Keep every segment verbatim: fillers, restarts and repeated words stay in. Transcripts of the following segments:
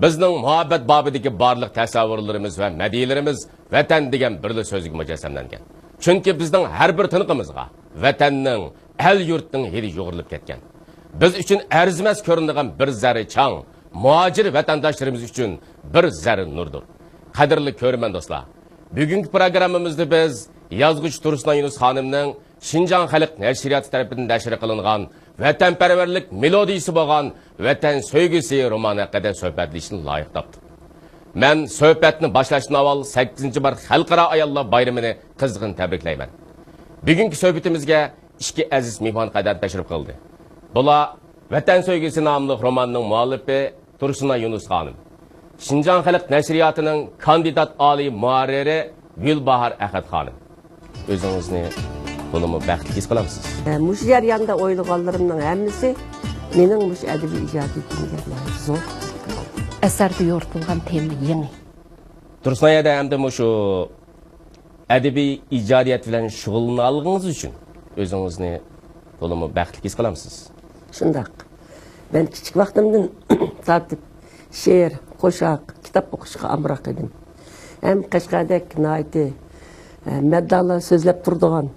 بىزنىڭ مۇھەببەت بابىدىكى بارلىق تەسەۋۋۇرلىرىمىز ۋە مەدھىيەلىرىمىز ۋەتەن دېگەن بىرلا سۆزگە مۇجەسسەملەنگەن. چۈنكى بىزنىڭ ھەر بىر تىنىقىمىزغا ۋەتەننىڭ، ئەل-يۇرتنىڭ ھىدى يۇغۇرۇلۇپ كەتكەن. بىز ئۈچۈن ئەرزىمەس كۆرۈنىدىغان بىر زەررە چاڭ، مۇھاجىر ۋەتەنداشلىرىمىز ئۈچۈن بىر زەررە نۇردۇر. قەدىرلىك كۆرۈرمەن دوستلار، بۈگۈنكى پروگراممىمىزدا بىز يازغۇچى تۇرسۇنئاي يۇنۇس خانىمنىڭ شىنجاڭ خەلق نەشرىياتى تەرىپىدىن نەشر قىلىنغان ۋەتەنپەرۋەرلىك مېلودىيىسى بولغان ۋەتەن سۆيگۈسى رومانى ھەققىدە سۆھبەتلىشىشنى لايىق تاپتۇق. مەن سۆھبەتنى باشلاشتىن ئاۋۋال سەككىزىنچى مارت خەلقئارا ئاياللار بايرىمىنى قىزغىن تەبرىكلەيمەن. بۈگۈنكى سۆھبىتىمىزگە ئىككى ئەزىز مېھمان قەدەم تەشرىپ قىلدى. بۇلار ۋەتەن سۆيگۈسى ناملىق روماننىڭ مۇئەللىپى تۇرسۇنئاي يۇنۇس خانىم، شىنجاڭ خەلق نەشرىياتىنىڭ كاندىدات ئالىي مۇھەررىرى گۈلباھار ئەخەت خانىم. ئۆزىڭىزنى تولىمۇ بەختلىك ھېس قىلامسىز؟ ئە، مۇشۇ جەرياندا ئويلىغانلىرىمنىڭ ھەممىسى مېنىڭ مۇشۇ ئەدەبىي ئىجادىيىتىمگە ناھايىتى زور. ئەسەردە يورۇتۇلغان تېما يېڭى. تۇرسۇنئاي ھەدە ئەمدى مۇشۇ ئەدەبىي ئىجادىيەت بىلەن شۇغۇللىنالىغىنىڭىز ئۈچۈن ئۆزىڭىزنى تولىمۇ بەختلىك ھېس قىلامسىز؟ شۇنداق. مەن كىچىك ۋاقتىمدىن تارتىپ شېئىر، قوشاق، كىتاب ئوقۇشقا ئامراق ئىدىم. ھەم قەشقەردەك ناھايىتى، ئە، مەدداھلار سۆزلەپ تۇرىدىغان،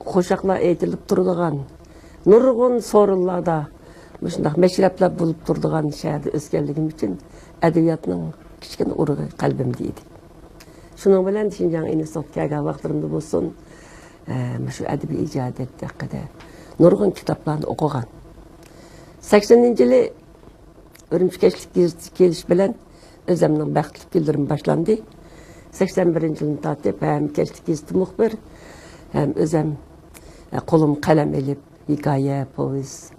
قوشاقلار ئېيتىلىپ تۇرىدىغان، نۇرغۇن سورۇنلاردا مۇشۇنداق مەشرەپلەر بولۇپ تۇرىدىغان شەھەردە ئۆسكەنلىكىم ئۈچۈن ئەدەبىياتنىڭ كىچىككىنە ئۇرۇقى قەلبىمدە ئىدى. شۇنىڭ بىلەن شىنجاڭ ئىنستىتۇتقا كەلگەن ۋاقىتلىرىمدا بولسۇن، ئە، مۇشۇ ئەدەبىي ئىجادىيەت ھەققىدە نۇرغۇن كىتابلارنى ئوقۇغان. سەكسىنىنچى يىلى ئۈرۈمچى كەچلىك گېزىتىگە كېلىش بىلەن ئۆزەمنىڭ بەختلىك كۈنلىرىم باشلاندى. سەكسەن بىرىنچى يىلدىن تارتىپ ھەم كەچلىك گېزىتتە مۇخبىر، ھەم ئۆزەم، ئە، قولۇم قەلەم ئېلىپ، ھېكايە، پوۋېست،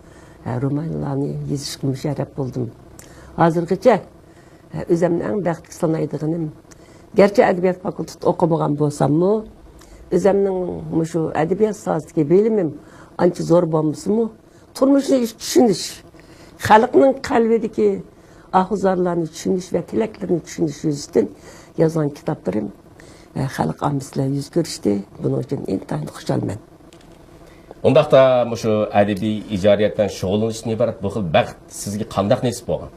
ئە، رومانلارنى يېزىشقا مۇشەررەپ بولدۇم. ھازىرغىچە، ئە، ئۆزەمنى ئەڭ بەختلىك سانايدىغىنىم، گەرچە ئەدەبىيات فاكۇلتېتى ئوقۇمىغان بولساممۇ، ئۆزەمنىڭ مۇشۇ ئەدەبىيات ساھەسىدىكى بىلىمىم ئانچە زور بولمىسىمۇ، تۇرمۇشنى چۈشىنىش، خەلقنىڭ قەلبىدىكى ئاھۇ-زارلارنى چۈشىنىش ۋە تىلەكلىرىنى چۈشىنىش يۈزىسىدىن يازغان كىتابلىرىم، ئە، خەلق ئاممىسى بىلەن يۈز كۆرۈشتى. بۇنىڭ ئۈچۈن ئىنتايىن خۇشالمەن. ئۇنداقتا مۇشۇ ئەدەبىي ئىجادىيەت بىلەن شۇغۇللىنىشتىن ئىبارەت بۇ خىل بەخت سىزگە قانداق نېسىپ بولغان؟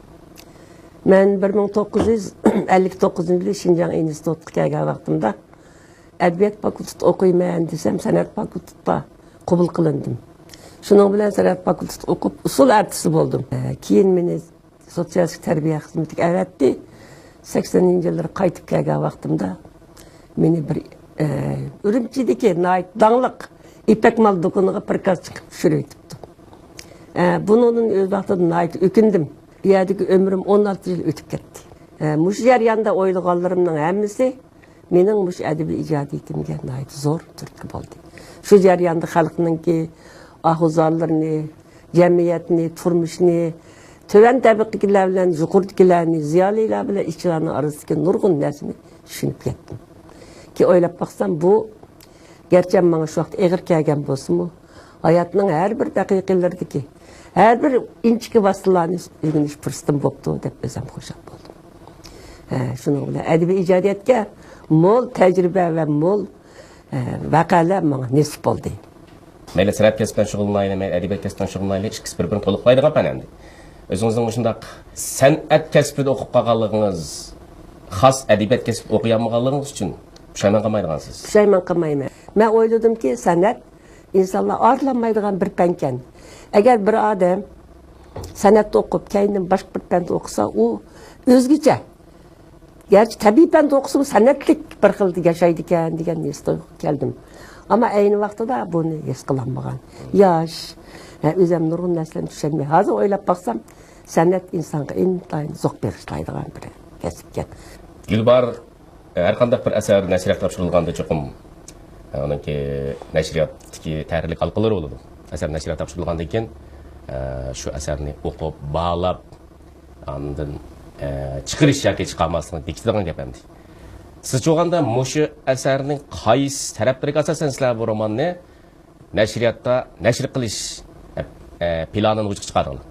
مەن بىر مىڭ توققۇز يۈز ئەللىك توققۇزىنچى يىلى شىنجاڭ ئىنستىتۇتقا كەلگەن ۋاقتىمدا ئەدەبىيات فاكۇلتېتى ئوقۇيمەن دېسەم، سەنئەت فاكۇلتېتىغا قوبۇل قىلىندىم. شۇنىڭ بىلەن سەنئەت فاكۇلتېتى ئوقۇپ، ئۇسسۇل ئارتىسى بولدۇم. ئە، كېيىن مېنى سوتسىيالىستىك تەربىيە خىزمىتىگە ئەۋەتتى. سەكسىنىنچى يىللىرى قايتىپ كەلگەن ۋاقتىمدا مېنى بىر، ئە، ئۈرۈمچىدىكى ناھايىتى داڭلىق يىپەك مال دۇكىنىغا پىركازچى قىلىپ چۈشۈرۈۋېتىپتۇ. ئە، بۇنىڭدىن ئۆز ۋاقتىدا ناھايىتى ئۆكۈندۈم. ئۇ يەردىكى ئۆمرۈم ئون ئالتە يىل ئۆتۈپ كەتتى. ئە، مۇشۇ جەرياندا ئويلىغانلىرىمنىڭ ھەممىسى مېنىڭ مۇشۇ ئەدەبىي ئىجادىيىتىمگە ناھايىتى زور تۈرتكە بولدى. شۇ جەرياندا خەلقنىڭكى ئاھۇ-زارلىرىنى، جەمئىيەتنى، تۇرمۇشنى، تۆۋەن تەبىقىدىكىلەر بىلەن يۇقىرىدىكىلەرنى، زىيالىيلار بىلەن ئىشچىلارنىڭ ئارىسىدىكى نۇرغۇن نەرسىنى چۈشىنىپ كەتتىم. كېيىن ئويلاپ باقسام، بۇ گەرچە ماڭا شۇ ۋاقىت ئېغىر كەلگەن بولسىمۇ، ھاياتنىڭ ھەر بىر دەقىقىلىرىدىكى ھەر بىر ئىنچىكە ۋاسىتىلەرنى ئۆگىنىش پۇرسىتىم بوپتۇ دەپ ئۆزۈم خۇشال بولدۇم. ھە، شۇنىڭ بىلەن ئەدەبىي ئىجادىيەتكە مول تەجرىبە ۋە مول، ھە، ۋەقەلەر ماڭا نېسىپ بولدى. مەيلى سەنئەت كەسپى بىلەن شۇغۇللىنايلى، مەيلى ئەدەبىيات كەسپى بىلەن شۇغۇللىنايلى، ئىككىسى بىر-بىرىنى تولۇقلايدىغان پەن ئەمدى. ئۆزىڭىزنىڭ مۇشۇنداق سەنئەت كەسپىدە ئوقۇپ قالغانلىقىڭىز، خاس ئەدەبىيات كەسپىدە ئوقۇيالمىغانلىقىڭىز ئۈچۈن پۇشايمان قىلمايدىغانسىز؟ پۇشايمان قىلمايمەن. مەن ئويلىدىمكى، سەنئەت ئىنسانلار ئارىلانمايدىغان بىر پەنكەن. ئەگەر بىر ئادەم سەنئەتتە ئوقۇپ، كەينىدىن باشقا بىر پەندە ئوقۇسا، ئۇ ئۆزگىچە. گەرچە تەبىئىي پەندە ئوقۇسىمۇ، سەنئەتلىك بىر خىل ياشايدىكەن دېگەن ھېس تۇيغۇغا كەلدىم. ئەمما ئەينى ۋاقتىدا بۇنى ھېس قىلالمىغان. ياش، ھە، ئۆزۈم نۇرغۇن نەرسىلەرنى چۈشەنمەي. ھازىر ئويلاپ باقسام، سەنئەت ئىنسانغا ئىنتايىن زوق بېغىشلايدىغان بىر كەسىپكەن. گۈلباھار، ھەر قانداق بىر ئەسەر نەشرىياتقا تاپشۇرۇلغاندا چوقۇم، ئۇنىڭكى نەشرىياتتىكى تەھرىرلىك ھالقىلىرى بولىدۇ. ئەسەر نەشرىياتقا تاپشۇرۇلغاندىن كېيىن، شۇ ئەسەرنى ئوقۇپ، باھالاپ، ئاندىن، چىقىرىش ياكى چىقارماسلىقنى بېكىتىدىغان گەپ ئەمدى. سىزچە ئويلىغاندا مۇشۇ ئەسەرنىڭ قايسى تەرەپلىرىگە ئاساسەن سىلەر بۇ روماننى نەشرىياتتا نەشر قىلىش، ئە، ئە، پىلانىنى ۋۇجۇدقا چىقاردىڭلار؟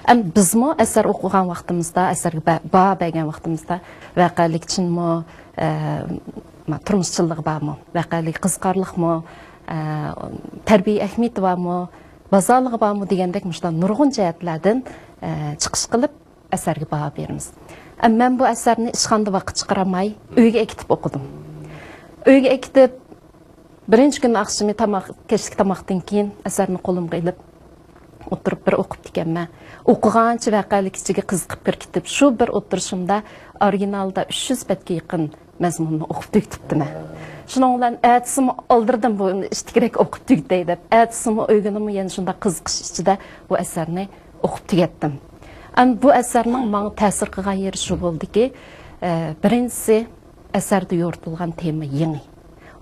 ئەم، بىزمۇ ئەسەر ئوقۇغان ۋاقتىمىزدا، ئەسەرگە بە-، باھا بەرگەن ۋاقتىمىزدا ۋەقەلىك چىنمۇ، ئە، ما-، تۇرمۇش چىنلىقى بارمۇ، ۋەقەلىك قىزىقارلىقمۇ، ئە، تەربىيە ئەھمىيىتى بارمۇ، بازارلىقى بارمۇ دېگەندەك مۇشۇنداق نۇرغۇن جەھەتلەردىن، ئە، چىقىش قىلىپ، ئەسەرگە باھا بېرىمىز. ئەم، مەن بۇ ئەسەرنى ئىشخانىدا ۋاقىت چىقىرالماي، ئۆيگە ئەكېتىپ ئوقۇدۇم. ئۆيگە ئەكېتىپ، بىرىنچى كۈنى ئاخشىمى تاماق، كەچلىك تاماقتىن كېيىن ئەسەرنى قولۇمغا ئېلىپ ئولتۇرۇپ بىر ئوقۇپتىكەنمەن. ئوقۇغانچە ۋەقەلىك ئىچىگە قىزىقىپ كىرىپ كېتىپ، شۇ بىر ئولتۇرۇشۇمدا ئورىگىنالدا ئۈچ يۈز بەتكە يېقىن مەزمۇننى ئوقۇپ تۈگىتىپتىمەن. شۇنىڭ بىلەن ئەتىسىمۇ ئالدىرىدىم بۇ ئىشتىكرەك ئوقۇپ تۈگىتەي دەپ. ئەتىسىمۇ ئۆيگىنىمۇ يەنە شۇنداق قىزىقىش ئىچىدە بۇ ئەسەرنى ئوقۇپ تۈگەتتىم. ئەمدى بۇ ئەسەرنىڭ ماڭا تەسىر قىلغان يېرى شۇ بولدىكى، ئە، بىرىنچىسى، ئەسەردە يورۇتۇلغان تېما يېڭى.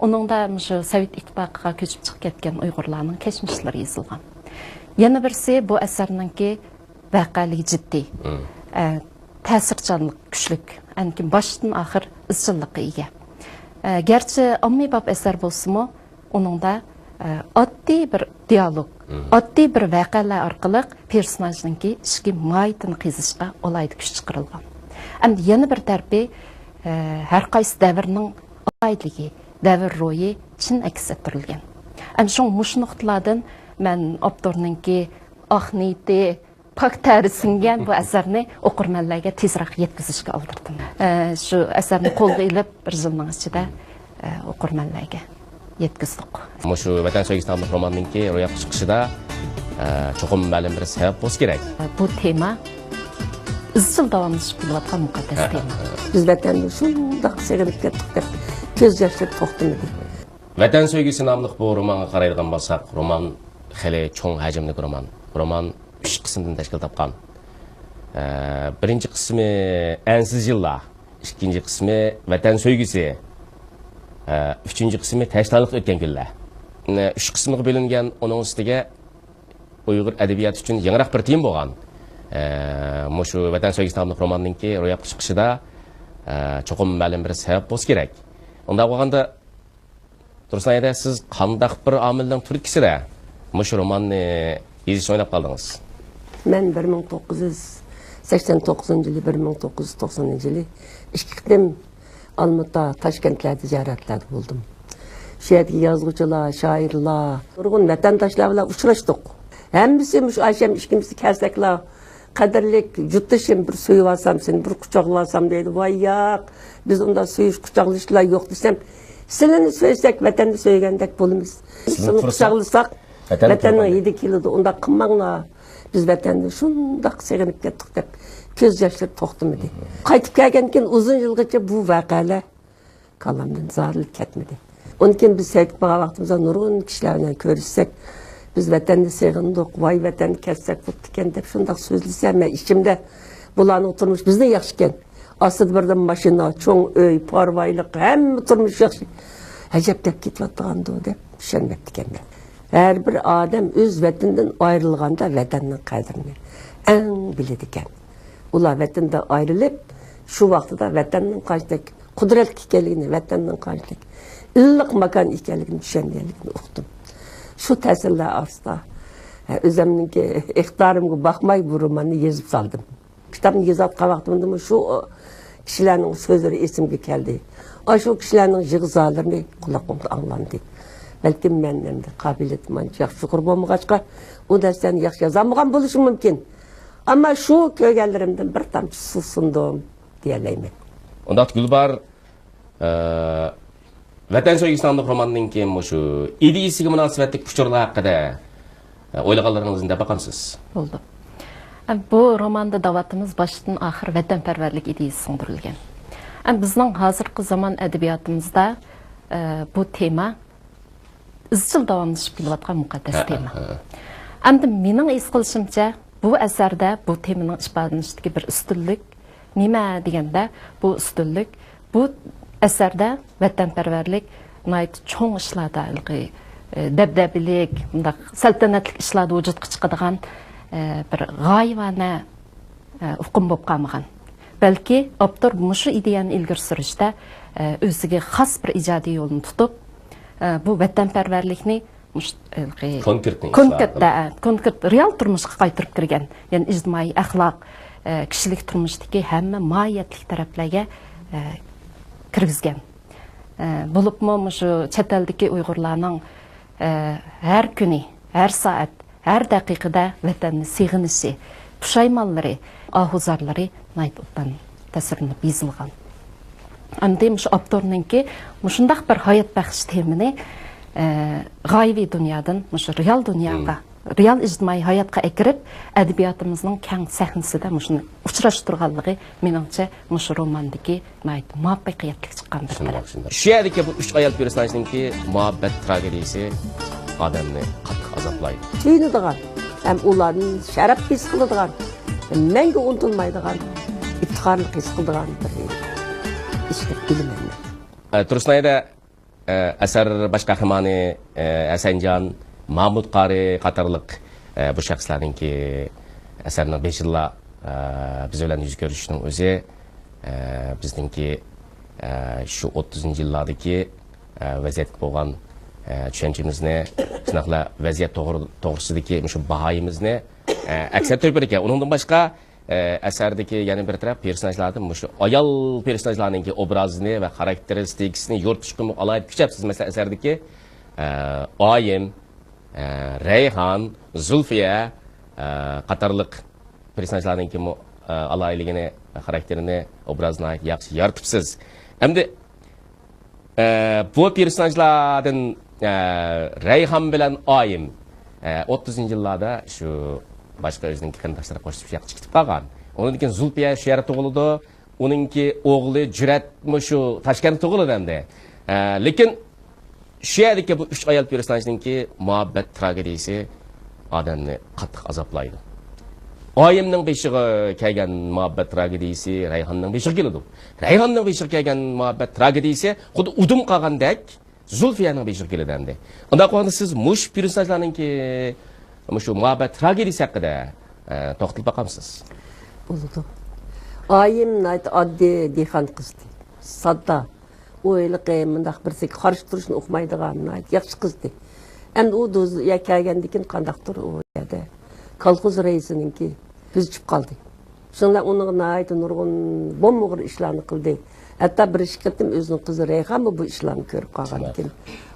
ئۇنىڭدا مۇشۇ سوۋېت ئىتتىپاقىغا كۆچۈپ چىقىپ كەتكەن ئۇيغۇرلارنىڭ كەچمىشلىرى يېزىلغان. يەنە بىرسى، بۇ ئەسەرنىڭكى ۋەقەلىكى جىددىي. مم. ئە، تەسىرچانلىق كۈچلۈك، ئاندىن كېيىن باشتىن ئاخىر ئىزچىللىققا ئىگە. ئە، گەرچە ئاممىباب ئەسەر بولسىمۇ، ئۇنىڭدا، ئە، ئاددىي بىر دىيالوگ، مم، ئاددىي بىر ۋەقەلەر ئارقىلىق پېرسوناژنىڭكى ئىچكى ماھىيىتىنى قېزىشقا ئالاھىدە كۈچ چىقىرىلغان. ئەمدى يەنە بىر تەرىپى، ئە، ھەر قايسى دەۋرنىڭ ئالاھىدىلىكى، دەۋر روھى چىن ئەكس ئەتتۈرۈلگەن. ئەمدى شۇڭا مۇشۇ نۇقتىلاردىن مەن ئاپتورنىڭكى ئاق نىيىتى، پاك تەرى سىڭگەن بۇ ئەسەرنى ئوقۇرمەنلەرگە تېزراق يەتكۈزۈشكە ئالدىرىدىم. ئە، شۇ ئەسەرنى قولغا ئېلىپ، بىر يىلنىڭ ئىچىدە، ئە، ئوقۇرمەنلەرگە يەتكۈزدۇق. مۇشۇ ۋەتەن سۆيگۈسى ناملىق روماننىڭكى روياپقا چىقىشىدا، ئە، چوقۇم مەلۇم بىر سەۋەب بولسا كېرەك. بۇ تېما ئىزچىل داۋاملىشىپ كېلىۋاتقان مۇقەددەس، ھە، تېما. بىز ۋەتەننى شۇنداق سېغىنىپ كەتتۇق دەپ، كۆز ياشلىرى توختىمىدى. ۋەتەن سۆيگۈسى ناملىق بۇ رومانغا قارايدىغان بولساق، رومان خېلى چوڭ ھەجىملىك رومان. رومان ئۈچ قىسىمدىن تەشكىل تاپقان. ئە، بىرىنچى قىسمى ئەنسىز يىللار، ئىككىنچى قىسمى ۋەتەن سۆيگۈسى، ئە، ئۈچىنچى قىسمى تەشنالىقتا ئۆتكەن كۈنلەر. ئە، ئۈچ قىسىمغا بۆلۈنگەن، ئۇنىڭ ئۈستىگە ئۇيغۇر ئەدەبىياتى ئۈچۈن يېڭىراق بىر تېما بولغان، ئە، مۇشۇ ۋەتەن سۆيگۈسى ناملىق روماننىڭكى روياپقا چىقىشىدا، ئە، چوقۇم مەلۇم بىر سەۋەب بولسا كېرەك. ئۇنداق بولغاندا، تۇرسۇن ھەيدەر، سىز قانداق بىر ئامىلنىڭ تۈرتكىسىدە مۇشۇ روماننى يېزىشنى ئويلاپ قالدىڭىز؟ مەن بىر مىڭ توققۇز يۈز سەكسەن توققۇزىنچى يىلى، بىر مىڭ توققۇز يۈز توقسەنىنچى يىلى ئىككى قېتىم ئالمۇتا، تاشكەنتلەردە زىيارەتلەردە بولدۇم. شۇ يەردىكى يازغۇچىلار، شائىرلار، نۇرغۇن ۋەتەنداشلار بىلەن ئۇچراشتۇق. ھەممىسى مۇشۇ ئايشەم ئىككىمىز كەلسەكلا، قەدىرلىك يۇرتدىشىم، بىر سۆيۈۋالسام سېنى، بىر قۇچاقلىۋالسام دەيدۇ. ۋاي ياق، بىز ئۇنداق سۆيۈش، قۇچاقلىشىشلار يوق دېسەم، سىلىنى سۆيسەك ۋەتەننى سۆيگەندەك بولىمىز. سىلىنى قۇچاقلىساق ۋەتەننىڭ ھىدى كېلىدۇ. ئۇنداق قىلماڭلار. بىز ۋەتەننى شۇنداق سېغىنىپ كەتتۇق دەپ، كۆز ياشلىرى توختىمىدى. قايتىپ كەلگەندىن كېيىن ئۇزۇن يىلغىچە بۇ ۋەقەلەر كاللامدىن زادىلا كەتمىدى. ئۇنىڭ كېيىن بىز سەيتىپ بارغان ۋاقتىمىزدا نۇرغۇن كىشىلەر بىلەن كۆرۈشسەك، بىز ۋەتەننى سېغىندۇق، ۋاي ۋەتەننى كەتسەك بوپتىكەن دەپ شۇنداق سۆزلىسەم، مەن ئىچىمدە بۇلارنىڭ تۇرمۇشى بىزدىن ياخشىكەن. ئاستىدا بىردىن ماشىنا، چوڭ ئۆي، پارۋايلىق، ھەممە تۇرمۇش ياخشى. ئەجەب دەپ كېتىۋاتىدىغاندۇ دەپ چۈشەنمەپتىكەنمەن. ھەر بىر ئادەم ئۆز ۋەتىنىدىن ئايرىلغاندا ۋەتەننىڭ قەدرىنى ئەڭ بىلىدىكەن. ئۇلار ۋەتىنىدىن ئايرىلىپ، شۇ ۋاقتىدا ۋەتەننىڭ قانچىلىك قۇدرەتلىك ئىكەنلىكىنى، ۋەتەننىڭ قانچىلىك ئىللىق ماكان ئىكەنلىكىنى چۈشەنگەنلىكىنى ئۇقتۇم. شۇ تەسىرلەر ئاستىدا، ھە، ئۆزۈمنىڭكى ئىقتىدارىمغا باقماي بۇ روماننى يېزىپ سالدىم. كىتابنى يېزىۋاتقان ۋاقتىمدىمۇ شۇ كىشىلەرنىڭ سۆزلىرى ئېسىمگە كەلدى. ئاشۇ كىشىلەرنىڭ يىغا-زارلىرىنى قۇلاقلىرىمدا ئاڭلاندى. بەلكىم مەن ئەمدى قابىلىيىتىم ئانچە ياخشى يۇقىرى بولمىغاچقا، ئۇ نەرسىلەرنى ياخشى يازالمىغان بولۇشۇم مۇمكىن. ئەمما شۇ كۆرگەنلىرىمدىن بىر تامچە سۇسۇندۇم دېيەلەيمەن. ئۇنداقتا گۈلباھار، ئە، ۋەتەن سۆيگۈسى ناملىق روماننىڭكى مۇشۇ ئىدىيىسىگە مۇناسىۋەتلىك ئۇچۇرلار ھەققىدە، ئە، ئويلىغانلىرىڭىزنى دەپ باقامسىز؟ بولدى. ئە، بۇ روماندا داۋاتىمىز باشتىن ئاخىر ۋەتەنپەرۋەرلىك ئىدىيىسى سىڭدۈرۈلگەن. ئە، بىزنىڭ ھازىرقى زامان ئەدەبىياتىمىزدا، ئە، بۇ تېما ئىزچىل داۋاملىشىپ كېلىۋاتقان مۇقەددەس، ھە، تېما. ھە. ئەمدى مېنىڭ ھېس قىلىشىمچە، بۇ ئەسەردە بۇ تېمىنىڭ ئىپادىلىنىشىدىكى بىر ئۈستۈنلۈك نېمە دېگەندە، بۇ ئۈستۈنلۈك، بۇ ئەسەردە ۋەتەنپەرۋەرلىك ناھايىتى چوڭ ئىشلاردا، ھېلىقى، ئە، دەبدەبىلىك، مۇنداق سەلتەنەتلىك ئىشلاردا ۋۇجۇدقا چىقىدىغان، ئە، بىر غايىۋانە ئە، ئۇقۇم بولۇپ قالمىغان. بەلكى ئاپتور مۇشۇ ئىدىيەنى ئىلگىرى سۈرۈشتە، ئە، ئۆزىگە خاس بىر ئىجادىي يولنى تۇتۇپ، ئە، بۇ ۋەتەنپەرۋەرلىكنى مۇش-، ھېلىقى كونكرېتنى كونكرېتتا، ئە، كونكرېت رېئال تۇرمۇشقا قايتۇرۇپ كىرگەن. يەنى ئىجتىمائىي ئەخلاق، ئە، كىشىلىك تۇرمۇشتىكى ھەممە ماھىيەتلىك تەرەپلەرگە، ئە، كىرگۈزگەن. ئە، بولۇپمۇ مۇشۇ چەت ئەلدىكى ئۇيغۇرلارنىڭ، ئە، ھەر كۈنى، ھەر سائەت، ھەر دەقىقىدە ۋەتەننى سېغىنىشى، پۇشايمانلىرى، ئاھۇزارلىرى ناھايىتى ئوبدان تەسىرلىنىپ يېزىلغان. ئەمدى مۇشۇ ئاپتورنىڭكى مۇشۇنداق بىر ھايات بەخش تېمىنى، ئە، غايىۋى دۇنيادىن مۇشۇ رېئال دۇنياغا، رېئال ئىجتىمائىي ھاياتقا ئەكىرىپ، ئەدەبىياتىمىزنىڭ كەڭ سەھنىسىدە مۇشۇنى ئۇچراشتۇرغانلىقى، مېنىڭچە، مۇشۇ روماندىكى ناھايىتى مۇۋەپپەقىيەتلىك چىققان بىر تەرەپ. شۇنداق، شۇنداق. شۇ يەردىكى بۇ ئۈچ ئايال پېرسوناژنىڭكى مۇھەببەت تراگېدىيىسى ئادەمنى قاتتىق ئازابلايدۇ. سۆيۈنىدىغان ھەم ئۇلاردىن شەرەپ ھېس قىلىدىغان، مەڭگۈ ئۇنتۇلمايدىغان، ئىپتىخارلىق ھېس قىلىدىغان بىر ئىش دەپ بىلىمەن مەن. ئە، تۇرسۇنئايدا، ئە، ئەسەر باش قەھرىمانى، ئە، ھەسەنجان، مامۇت قارى قاتارلىق، ئە، بۇ شەخسلەرنىڭكى ئەسەرنىڭ بېشىدىلا، ئە، بىز بىلەن يۈز كۆرۈشۈشنىڭ ئۆزى، ئە، بىزنىڭكى، ئە، شۇ ئوتتۇزىنچى يىللاردىكى، ئە، ۋەزىيەتكە بولغان، ئە، چۈشەنچىمىزنى، شۇنداقلا ۋەزىيەت توغرا-، توغرىسىدىكى مۇشۇ باھايىمىزنى، ئە، ئەكس ئەتتۈرۈپ بېرىدىكەن. ئۇنىڭدىن باشقا، ئە، ئەسەردىكى يەنە بىر تەرەپ پېرسوناژلاردىن مۇشۇ ئايال پېرسوناژلارنىڭكى ئوبرازىنى ۋە خاراكتېرىستىكىسىنى يورۇتۇشقىمۇ ئالاھىدە كۈچەپسىز. مەسىلەن، ئەسەردىكى، ئە، ئايىم، ئە، رەيھان، زۇلفىيە، ئە، قاتارلىق پېرسوناژلارنىڭكىمۇ، ئە، ئالاھىدىلىكىنى، خاراكتېرىنى، ئوبرازىنى ناھايىتى ياخشى يارىتىپسىز. ئەمدى ئە، بۇ پېرسوناژلاردىن، ئە، رەيھان بىلەن ئايىم، ئە، ئوتتۇزىنچى يىللاردا شۇ باشقا ئۆزىنىڭكى قېرىنداشلىرى قوشۇلۇپ شۇ ياققا چىقىپ قالغان. ئۇنىڭدىن كېيىن زۇلپىيە شۇ يەردە تۇغۇلىدۇ. ئۇنىڭكى ئوغلى جۈرئەتمۇ شۇ تاشكەنتتە تۇغۇلىدۇ ئەمدى. ئە، لېكىن شۇ يەردىكى بۇ ئۈچ ئايال پېرسوناژنىڭكى مۇھەببەت تراگېدىيىسى ئادەمنى قاتتىق ئازابلايدۇ. ئايىمنىڭ بېشىغا كەلگەن مۇھەببەت تراگېدىيىسى رەيھاننىڭ بېشىغا كېلىدۇ. رەيھاننىڭ بېشىغا كەلگەن مۇھەببەت تراگېدىيىسى خۇددى ئۇدۇم قالغاندەك زۇلفىيەنىڭ بېشىغا كېلىدۇ ئەمدى. ئۇنداق بولغاندا سىز مۇشۇ پېرسوناژلارنىڭكى مۇشۇ مۇھەببەت تراگېدىيىسى ھەققىدە، ئە، توختىلىپ باقامسىز؟ بولىدۇ. ئايىم ناھايىتى ئاددىي دېھقان قىزدى. ساددا. ئۇ ھېلىقى مۇنداق بىرسىگە قارشى تۇرۇشنى ئۇقمايدىغان ناھايىتى ياخشى قىزدى. ئەمدى ئۇ دوز-، يا كەلگەندىن كېيىن قانداقتۇر ئۇ يەردە كولخوز رەئىسىنىڭكى كۆزى چۈشۈپ قالدى. شۇنىڭ بىلەن ئۇنىڭغا ناھايىتى نۇرغۇن بومبا ئوغرى ئىشلارنى قىلدى. ھەتتا بىر ئىككى قېتىم ئۆزىنىڭ قىزى رەيھانمۇ بۇ ئىشلارنى كۆرۈپ قالغاندىكىن،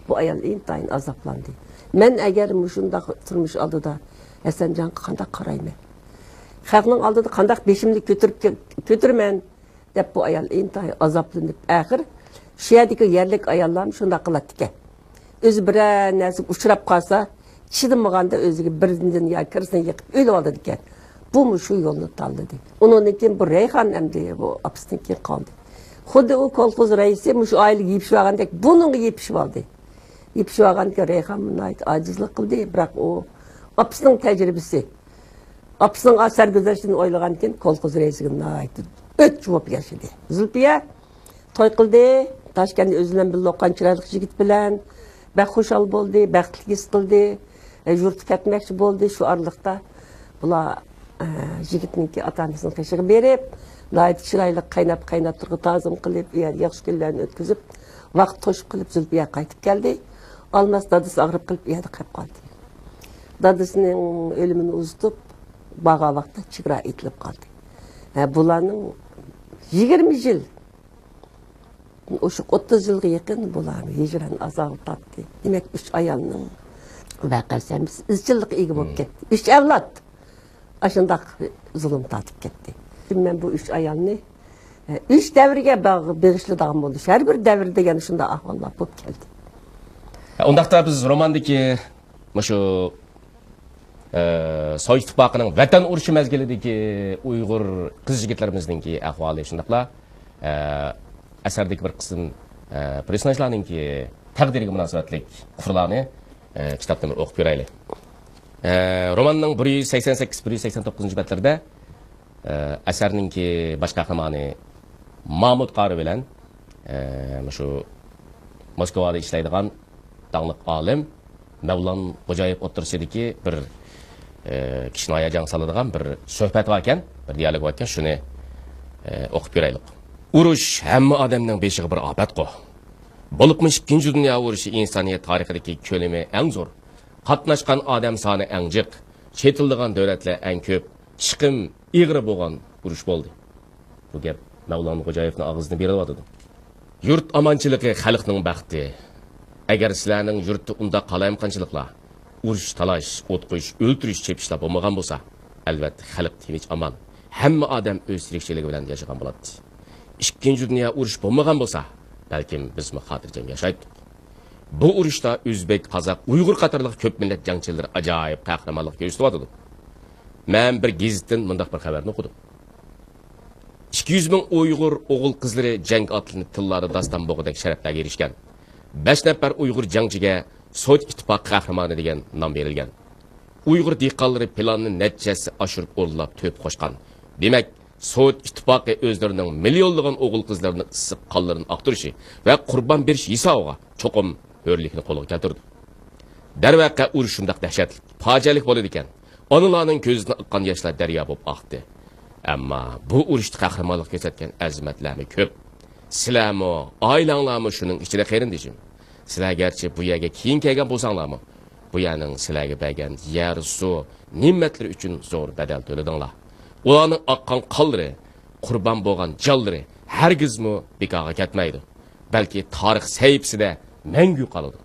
بۇ ئايال ئىنتايىن ئازابلاندى. مەن ئەگەر مۇشۇنداق تۇرمۇش ئالدىدا ھەسەنجانغا قانداق قارايمەن؟ خەقنىڭ ئالدىدا قانداق بېشىمنى كۆتۈرۈپ كە-، كۆتۈرىمەن؟ دەپ بۇ ئايال ئىنتايىن ئازابلىنىپ، ئاخىر شۇ يەردىكى يەرلىك ئاياللارمۇ شۇنداق قىلاتتىكەن. ئۆزى بىرەر نەرسىگە ئۇچراپ قالسا، چىدىمىغاندا ئۆزىگە بېنزىن يا كېرسىن يېقىپ ئۆلۈۋالىدىكەن. بۇمۇ شۇ يولنى تاللىدى. ئۇنىڭدىن كېيىن بۇ رەيھان ئەمدى بۇ ئاپىسىدىن كېيىن قالدى. خۇددى ئۇ كولخوز رەئىسى مۇشۇ ئائىلىگە يېپىشىۋالغاندەك بۇنىڭغا يېپىشىۋالدى. يېپىشىۋالغاندىكىن رەيھان ناھايىتى ئاجىزلىق قىلدى، بىراق ئۇ ئاپىسىنىڭ تەجرىبىسى، ئاپىسىنىڭ سەرگۈزەشتىنى ئويلىغاندىكىن كولخوز رەئىسىگە ناھايىتى ئۆچ بولۇپ ياشىدى. زۇلپىيە توي قىلدى، تاشكەنتتە ئۆزى بىلەن بىللە ئوقۇغان چىرايلىق يىگىت بىلەن بەك خۇشال بولدى، بەختلىك ھېس قىلدى. ئە، يۇرتقا كەتمەكچى بولدى. شۇ ئارىلىقتا بۇلار، ئە، يىگىتنىڭكى ئاتا-ئانىسىنىڭ قېشىغا بېرىپ، ناھايىتى چىرايلىق قايناپ-قايناپ تۇرغان تازىمۇ قىلىپ، ئۇ يەردە ياخشى كۈنلەرنى ئۆتكۈزۈپ، ۋاقىت توشۇپ قېلىپ، زۇلپىيە قايتىپ كەلدى. ئالماس دادىسى ئاغرىپ قېلىپ، ئۇ يەردە قېلىپ قالدى. دادىسىنىڭ ئۆلۈمىنى ئۇزىتىپ بارغان ۋاقىتتا چېگرا ئېتىلىپ قالدى. ھە، بۇلارنىڭ يىگىرمە يىل، ئوشۇق ئوتتۇز يىلغا يېقىن بۇلار ھىجران ئازابى تارتتى. دېمەك، ئۈچ ئايالنىڭ ۋەقەسى ھەممىسى ئىزچىللىققا ئىگە بولۇپ كەتتى. ئۈچ ئەۋلاد ئاشۇنداق زۇلۇم تارتىپ كەتتى. مەن بۇ ئۈچ ئايالنى، ئە، ئۈچ دەۋرگە باغ-، بېغىشلىدىغان بولدۇم. ھەر بىر دەۋردە يەنە شۇنداق ئەھۋاللار بولۇپ كەلدى. ئۇنداقتا بىز روماندىكى مۇشۇ، ئە، سوۋېت ئىتتىپاقىنىڭ ۋەتەن ئۇرۇشى مەزگىلىدىكى ئۇيغۇر قىز-يىگىتلىرىمىزنىڭكى ئەھۋالى، شۇنداقلا، ئە، ئەسەردىكى بىر قىسىم، ئە، پېرسوناژلارنىڭكى تەقدىرىگە مۇناسىۋەتلىك قۇرلارنى، ئە، كىتابتىن بىر ئوقۇپ كۆرەيلى. ئە، روماننىڭ بىر يۈز سەكسەن سەككىز، بىر يۈز سەكسەن توققۇزىنچى بەتلىرىدە، ئە، ئەسەرنىڭكى باش قەھرىمانى مامۇت قارى بىلەن، ئە، مۇشۇ موسكۋادا ئىشلەيدىغان داڭلىق ئالىم مەۋلان خوجايېف ئوتتۇرىسىدىكى بىر، ئە، كىشىنى ھاياجانغا سالىدىغان بىر سۆھبەت باركەن، بىر دىيالوگ باركەن، شۇنى، ئە، ئوقۇپ بېرەيلى. ئۇرۇش ھەممە ئادەمنىڭ بېشىغا بىر ئاپەتقۇ. بولۇپمۇ ئىككىنچى دۇنيا ئۇرۇشى ئىنسانىيەت تارىخىدىكى كۆلىمى ئەڭ زور، قاتناشقان ئادەم سانى ئەڭ جىق، چېتىلىدىغان دۆلەتلەر ئەڭ كۆپ، چىقىم ئېغىر بولغان ئۇرۇش بولدى. بۇ گەپ مەۋلان خوجايېفنىڭ ئاغزىدىن بېرىلىۋاتىدۇ. يۇرت ئامانچىلىقى خەلقنىڭ بەختى. ئەگەر سىلەرنىڭ يۇرتتا ئۇنداق قالايمىقانچىلىقلار، ئۇرۇش، تالاش، ئوت قويۇش، ئۆلتۈرۈش، چېپىشلار بولمىغان بولسا، ئەلۋەتتە خەلق تىنچ ئامان، ھەممە ئادەم ئۆز تىرىكچىلىكى بىلەن ياشىغان بولاتتى. ئىككىنچى دۇنيا ئۇرۇشى بولمىغان بولسا، بەلكىم بىزمۇ خاتىرجەم ياشايتتۇق. بۇ ئۇرۇشتا ئۆزبېك، قازاق، ئۇيغۇر قاتارلىق كۆپ مىللەت جەڭچىلىرى ئاجايىپ قەھرىمانلىق كۆرسىتىۋاتىدۇ. مەن بىر گېزىتتىن مۇنداق بىر خەۋەرنى ئوقۇدۇم. ئىككى يۈز مىڭ ئۇيغۇر ئوغۇل-قىزلىرى جەڭگە ئاتلىنىپ، تىللاردا داستان بوغىدەك شەرەپلەرگە ئېرىشكەن. بەش نەپەر ئۇيغۇر جەڭچىگە سوۋېت ئىتتىپاقى قەھرىمانى دېگەن نام بېرىلگەن. ئۇيغۇر دېھقانلىرى پىلاننى نەچچە ھەسسە ئاشۇرۇپ ئورۇنلاپ تۆھپە قوشقان. دېمەك، سوۋېت ئىتتىپاقى ئۆزلىرىنىڭ مىليونلىغان ئوغۇل-قىزلىرىنىڭ ئىسسىق قانلىرىنى ئاقتۇرۇشى ۋە قۇربان بېرىشى ھېسابىغا چوقۇم ھۆرلۈكنى قولغا كەلتۈرىدۇ. دەرۋەقە، ئۇرۇش شۇنداق دەھشەتلىك، پاجىئەلىك بولىدىكەن. ئانىلارنىڭ كۆزىدىن ئاققان ياشلار دەريا بولۇپ ئاقتى. ئەمما بۇ ئۇرۇشتا قەھرىمانلىق كۆرسەتكەن ئەزىمەتلەرمۇ كۆپ. سىلەرمۇ، ئائىلەڭلارمۇ شۇنىڭ ئىچىدە، قېرىندىشىم. سىلەر گەرچە بۇ يەرگە كېيىن كەلگەن بولساڭلارمۇ، بۇ يەرنىڭ سىلەرگە بەرگەن يەر، سۇ، نېمەتلىرى ئۈچۈن زور بەدەل تۆلىدىڭلار. ئۇلارنىڭ ئاققان قانلىرى، قۇربان بولغان جانلىرى ھەرگىزمۇ بىكارغا كەتمەيدۇ. بەلكى تارىخ سەھىپىسىدە مەڭگۈ قالىدۇ.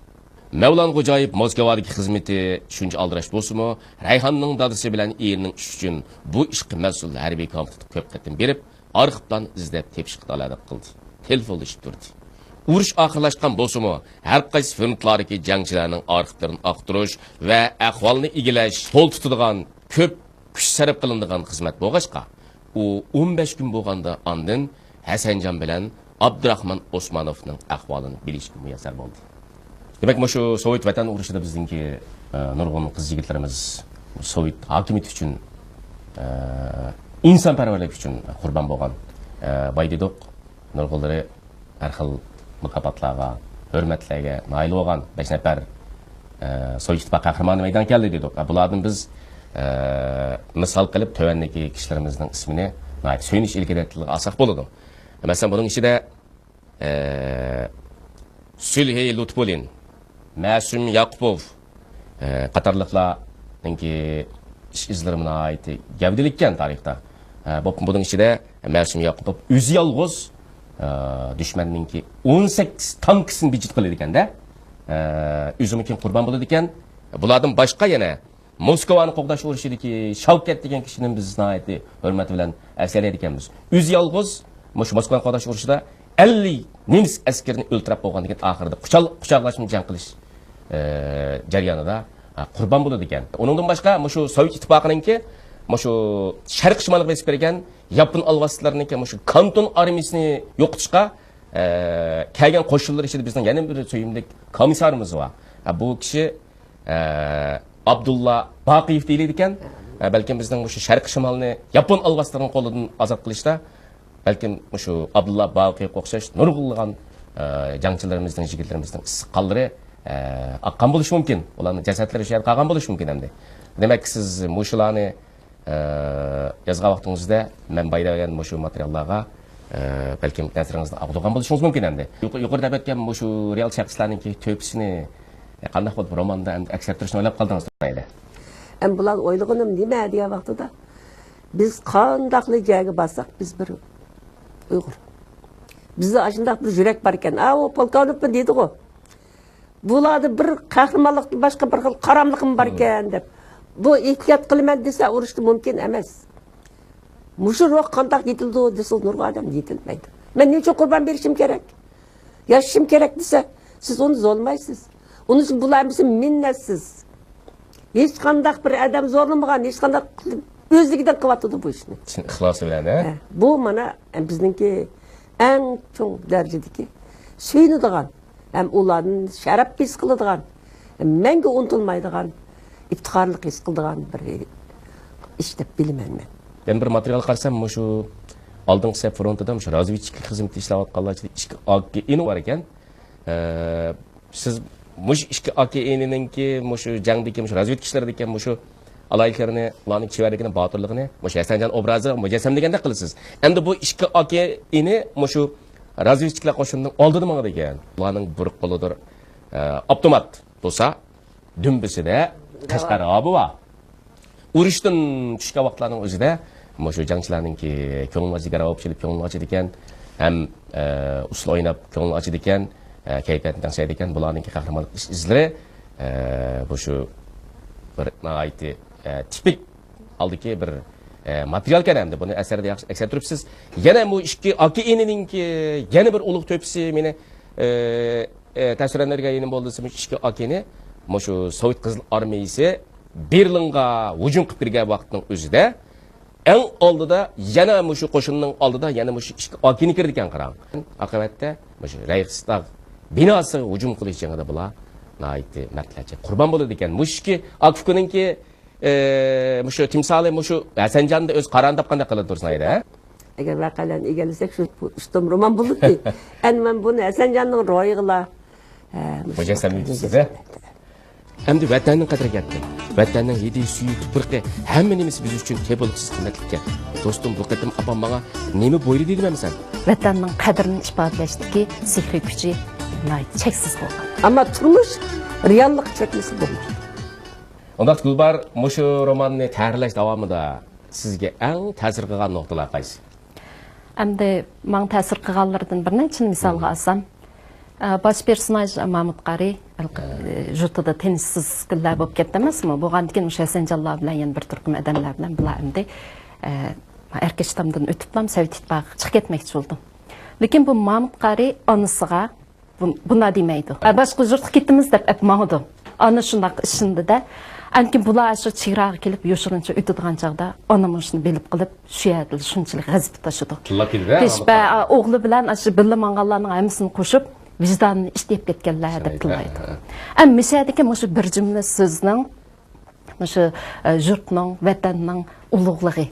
مەۋلان غوجايېۋ موسكۋادىكى خىزمىتى شۇنچە ئالدىراش بولسىمۇ، رەيھاننىڭ دادىسى بىلەن ئېرىنىڭ ئىشى ئۈچۈن بۇ ئىشقا مەسئۇل ھەربىي كومىتېتقا كۆپ قېتىم بېرىپ، ئارخىپلارنى ئىزدەپ تېپىشقا تالادا قىلدى. تېلېفونلىشىپ تۇردى. ئۇرۇش ئاخىرلاشقان بولسىمۇ، ھەر قايسى فرونتلاردىكى جەڭچىلەرنىڭ ئارخىپلىرىنى ئاختۇرۇش ۋە ئەھۋالنى ئىگىلەش، قول تۇتىدىغان، كۆپ كۈچ سەرپ قىلىنىدىغان خىزمەت بولغاچقا، ئۇ ئون بەش كۈن بولغاندا ئاندىن ھەسەنجان بىلەن ئابدۇراخمان ئوسمانوفنىڭ ئەھۋالىنى بىلىشكە مۇيەسسەر بولدى. دېمەك، مۇشۇ سوۋېت ۋەتەن ئۇرۇشىدا بىزنىڭكى، ئە، نۇرغۇن قىز-يىگىتلىرىمىز سوۋېت ھاكىمىيىتى ئۈچۈن، ئە، ئىنسانپەرۋەرلىك ئۈچۈن قۇربان بولغان، ئە، باي دېدۇق. نۇرغۇنلىرى ھەر خىل مۇكاپاتلارغا، ھۆرمەتلەرگە نائىل بولغان بەش نەپەر، ئە، سوۋېت ئىتتىپاقى قەھرىمانى مەيدانغا كەلدى دېدۇق. ئە، بۇلاردىن بىز، ئە، مىسال قىلىپ تۆۋەندىكى كىشىلىرىمىزنىڭ ئىسمىنى ناھايىتى سۆيۈنۈش ئىلكىدە تىلغا ئالساق بولىدۇ. مەسىلەن، بۇنىڭ ئىچىدە، ئە، سۈلھى لۇتپۇللىن، مەسۇم ياقۇپوف، ئە، قاتارلىقلارنىڭكى ئىش ئىزلىرىمۇ ناھايىتى گەۋدىلىككەن تارىختا. ئە، بۇ، بۇنىڭ ئىچىدە مەسۇم ياقۇپوف ئۆزى يالغۇز، ئە، دۈشمەننىڭكى ئون سەككىز تانكىسىنى بىجىت قىلىدىكەن-دە. ئە، ئۆزىمۇ كېيىن قۇربان بولىدىكەن. بۇلاردىن باشقا يەنە موسكۋانى قوغداش ئۇرۇشىدىكى شاۋكەت دېگەن كىشىنى بىز ناھايىتى ھۆرمەت بىلەن ئەسلەيدىكەنمىز. ئۆزى يالغۇز مۇشۇ موسكۋانى قوغداش ئۇرۇشىدا ئەللىك نېمىس ئەسكىرىنى ئۆلتۈرۈپ بولغاندىن كېيىن، ئاخىرىدا قۇچال-، قۇچاقلاشما جەڭ قىلىش، ئە، جەريانىدا، ئە، قۇربان بولىدىكەن. ئۇنىڭدىن باشقا مۇشۇ سوۋېت ئىتتىپاقىنىڭكى مۇشۇ شەرقىي شىمالغا بېسىپ كىرگەن ياپون ئالۋاستىلىرىنىڭكى مۇشۇ كانتون ئارمىيىسىنى يوقىتىشقا، ئە، كەلگەن قوشۇنلار ئىچىدە بىزنىڭ يەنە بىر سۆيۈملۈك كومىسسارىمىز بار. ئە، بۇ كىشى ئە، ئابدۇللا باقىيېف دېيىلىدىكەن. ئە، بەلكىم بىزنىڭ مۇشۇ شەرقىي شىمالنى ياپون ئالۋاستىلىرىنىڭ قولىدىن ئازاد قىلىشتا، بەلكىم مۇشۇ ئابدۇللا باقىيېفقا ئوخشاش نۇرغۇنلىغان، ئە، جەڭچىلىرىمىزنىڭ، يىگىتلىرىمىزنىڭ ئىسسىق قانلىرى، ئە، ئاققان بولۇشى مۇمكىن. ئۇلارنىڭ جەسەتلىرى شۇ يەردە قالغان بولۇشى مۇمكىن ئەمدى. دېمەك، سىز مۇشۇلارنى ئە، يازغان ۋاقتىڭىزدا مەن بايا بەرگەن مۇشۇ ماتېرىياللارغا، ئە، بەلكىم نەزىرىڭىزنى ئاغدۇرغان بولۇشىڭىز مۇمكىن ئەمدى. يۇق-، يۇقىرىدا دەپ ئۆتكەن مۇشۇ رېئال شەخسلەرنىڭكى تۆھپىسىنى، ئە، قانداق بولۇپ روماندا ئەمدى ئەكس ئەتتۈرۈشنى ئويلاپ قالدىڭىز دەيلى. ئەمدى بۇلار ئويلىغىنىم نېمە دېگەن ۋاقتىدا، بىز قانداقلا جايغا بارساق، بىز بىر ئۇيغۇر. بىزدە ئاشۇنداق بىر يۈرەك بار ئىكەن. ئاۋۇ پولكوۋنىكمۇ دېدىغۇ. بۇلاردا بىر قەھرىمانلىقتىن باشقا بىر خىل قاراملىقمۇ بار ئىكەن دەپ. بۇ ئېھتىيات قىلىمەن دېسە، ئۇرۇشتا مۇمكىن ئەمەس. مۇشۇ روھ قانداق يېتىلىدۇ دېسە، نۇرغۇن ئادەم يېتىلمەيدۇ. مەن نېمە ئۈچۈن قۇربان بېرىشىم كېرەك؟ ياشىشىم كېرەك دېسە، سىز ئۇنى زورلىمايسىز. ئۇنىڭ ئۈچۈن بۇلار ھەممىسى مىننەتسىز. ھېچقانداق بىر ئادەم زورلىمىغان، ھېچقانداق ئۆزلۈكىدىن قىلىۋاتىدۇ بۇ ئىشنى. چىن ئىخلاسى بىلەن، ھە؟ ھە، بۇ مانا بىزنىڭكى ئەڭ چوڭ دەرىجىدىكى سۆيۈنىدىغان، ھەم ئۇلاردىن شەرەپ ھېس قىلىدىغان، ھەم مەڭگۈ ئۇنتۇلمايدىغان، ئىپتىخارلىق ھېس قىلىدىغان بىر ئىش دەپ بىلىمەن مەن. يەنە بىر ماتېرىيالغا قارىسام، مۇشۇ ئالدىنقى سەپ فرونتىدا مۇشۇ رازۋېدچىكلىق خىزمىتى ئىشلەۋاتقانلار ئىچىدە ئىككى ئاكېئىنى بار ئىكەن. ئە، سىز مۇشۇ ئىككى ئاكېئىنىنىڭكى مۇشۇ جەڭدىكى، مۇشۇ رازۋېدكا ئىشلىرىدىكى مۇشۇ ئالاھىدىلىكلىرىنى، ئۇلارنىڭ چېۋەرلىكىنى، باتۇرلۇقىنى مۇشۇ ھەسەنجان ئوبرازىغا مۇجەسسەملىگەندەك قىلىسىز. ئەمدى بۇ ئىككى ئاكېئىنى مۇشۇ رازۋېدچىكلار قوشۇنىنىڭ ئالدىدا ماڭىدىكەن. ئۇلارنىڭ بىر قولىدا، ئە، ئاپتومات بولسا، دۈمبىسىدە قەشقەر ھاۋا بار. ئۇرۇشتىن چۈشكەن ۋاقىتلارنىڭ ئۆزىدە مۇشۇ جەڭچىلەرنىڭكى كۆڭلىنى ئاچىدىكەن، ھەم، ئە، ئۇسسۇل ئويناپ كۆڭلىنى ئاچىدىكەن، ئە، كەيپىياتنى تەڭشەيدىكەن. بۇلارنىڭكى قەھرىمانلىق ئىش ئىزلىرى، ئە، بۇ شۇ بىر ناھايىتى، ئە، تىپىك ھالدىكى بىر، ئە، ماتېرىيالكەن ئەمدى، بۇنى ئەسەردە ياخشى ئەكس ئەتتۈرۈپسىز. يەنە بۇ ئىككى ئاكا ئىنىنىڭكى يەنە بىر ئۇلۇغ تۆھپىسى مېنى، ئە، ئە، تەسىرلەندۈرگەن يېرىم بولدى دېسە، مۇشۇ ئىككى ئاكا ئىنى مۇشۇ سوۋېت قىزىل ئارمىيىسى بېرلىنغا ھۇجۇم قىلىپ كىرگەن ۋاقىتنىڭ ئۆزىدە ئەڭ ئالدىدا يەنە مۇشۇ قوشۇننىڭ ئالدىدا يەنە مۇشۇ ئىككى ئاكا ئىنى كىرىدىكەن، قاراڭ. ئاقىۋەتتە مۇشۇ رەيخستاگ بىناسىغا ھۇجۇم قىلىش جېڭىدا بۇلار ناھايىتى مەردلەرچە قۇربان بولىدىكەن. مۇشۇ ئىككى ئاكا ئۇكىنىڭكى ئى، مۇشۇ تىمسالى مۇشۇ ھەسەنجاندا ئۆز قارارىنى تاپقاندەك قىلىدۇ تۇرسۇن ھەيدە. ئەگەر ۋەقەلەرنى ئىگىلىسەك، شۇ ئۇشتۇم رومان بولىدۇ. ئەمدى مەن بۇنى ھەسەنجاننىڭ روھىغىلا، ھە، مۇجەسسەم ئېتىپسىز، ھە؟ ئەمدى ۋەتەننىڭ قەدرىگە يەتتىم. ۋەتەننىڭ ھىدى، سۈيى، تۇپرىقى، ھەممە نېمىسى بىز ئۈچۈن تېپىلغۇسىز قىممەتلىككەن. دوستۇم، بۇ قېتىم ئاپام ماڭا نېمە بۇيرۇدى دېدىم ئەمىسە؟ ۋەتەننىڭ قەدرىنى ئىپادىلەشتىكى سېھرىي كۈچى ناھايىتى چەكسىز بولغان. ئەمما تۇرمۇش رېئاللىققا چۆكمىسە بولمايدۇ. ئۇنداق گۈلبار، مۇشۇ روماننى تەھرىرلەش داۋامىدا سىزگە ئەڭ تەسىر قىلغان نۇقتىلار قايسى؟ ئەمدى ماڭا تەسىر قىلغانلىرىدىن بىر نەچچىنى مىسالغا ئالسام، ئە، باش پېرسوناژ مامۇت قارى، ئە، يۇرتىدا تىنچسىز كۈنلەر بولۇپ كەتتى ئەمەسمۇ؟ بولغاندىن كېيىن مۇشۇ ھەسەنجانلار بىلەن يەنە بىر تۈركۈم ئادەملەر بىلەن بۇلار ئەمدى، ئە، ئەركە شتامدىن ئۆتۈپلا سوۋېت ئىتتىپاقىغا چىقىپ كەتمەكچى بولدى. لېكىن بۇ مامۇت قارى ئانىسىغا بۇ-، بۇنداق دېمەيدۇ. ئە، باشقا يۇرتقا كېتىمىز دەپ ئەپ ماڭىدۇ. ئانا شۇنداق ئىشىنىدۇ-دە. ئەنكىن بۇلار شۇ چېگراغا كېلىپ يوشۇرۇنچە ئۆتىدىغان چاغدا ئانا مۇشۇنى بىلىپ قېلىپ، شۇ يەردە شۇنچىلىك غەزىپى تاشىدۇ. تىللاپ كېتىدۇ، ھە، تىش-، ئانا بە-، ئوغلى بىلەن شۇ بىللە ماڭغانلارنىڭ ھەممىسىنى قوشۇپ، ۋىجدانىنى ئىش دەپ كەتكەنلەر دەپ تىللايدۇ. ھە، ھە. ئەم، مىشەدىكى مۇشۇ بىر جۈملە سۆزنىڭ مۇشۇ، ئە، يۇرتنىڭ، ۋەتەننىڭ ئۇلۇغلۇقى،